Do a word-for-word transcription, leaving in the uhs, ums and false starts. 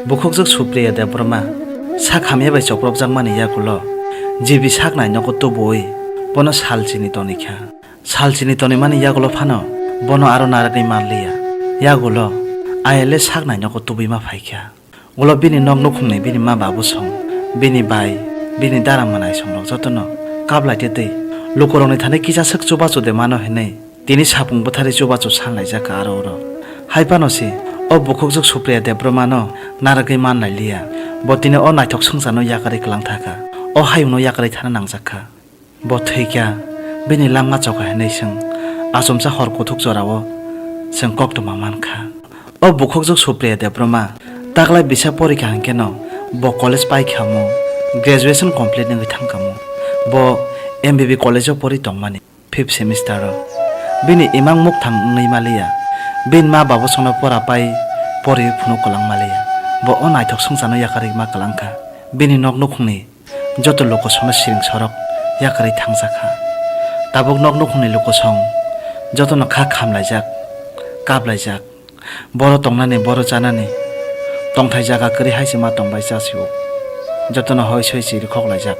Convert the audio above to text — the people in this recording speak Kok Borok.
Bukhukjwk Supriya Debbarma sak hamya bai chopropjakmani yagulo G B sak nai nogo tubuwi bono salchini tonikha. Salchini tonimani yagulo phano bono aro narwgwi manliya. Yagulo I L S sak nai nogo tubui ma phaikha. Ulo bini nok nukhungni bini ma babu song, bini bai, bini dara mwnai songrok jotono kaplaitwi twi lukurokni thani kisa swk chubachu de mano hinwi tini sapung bwtharwi chubachu sanlaijak kha aro oro. Hai phano se o bukhukjwk Supriya Debbarmano narwgwi manlailiya. Bo tini o naithok swngcharno yakarwi kwlang thakha. O hayungno yakarwi thana nangjak kha. Bo thwikha, bini langma chokha hinwi chwng achomsa hor kuthuk jorao chwng koktwma mankha. O bukhukjwk Supriya Debbarma taklai bisa porikha hwnkhe no bo college paikha mu, graduation complete wngwi thangkha mu. Bo M B B college o pori tongmani fifth semester o. Bini imang mukthang wngwi maliya. Bini ma babu songno pora pai pori phunuk kwlang maliya. Bo o naithok swngcharno yakarwi ma kwlangkha. Bini nok nukhungni joto lukusongno siring sorok yakarwi thangjak kha. Tabuk nok nukhungni lukusong jotono kha khamlaijak, kaplaijak. Boro tongnani, boro chanani tongthai jaga kwrwi hai se ma tongbai cha sio. Jotono hoi soi chiri khoklaijak.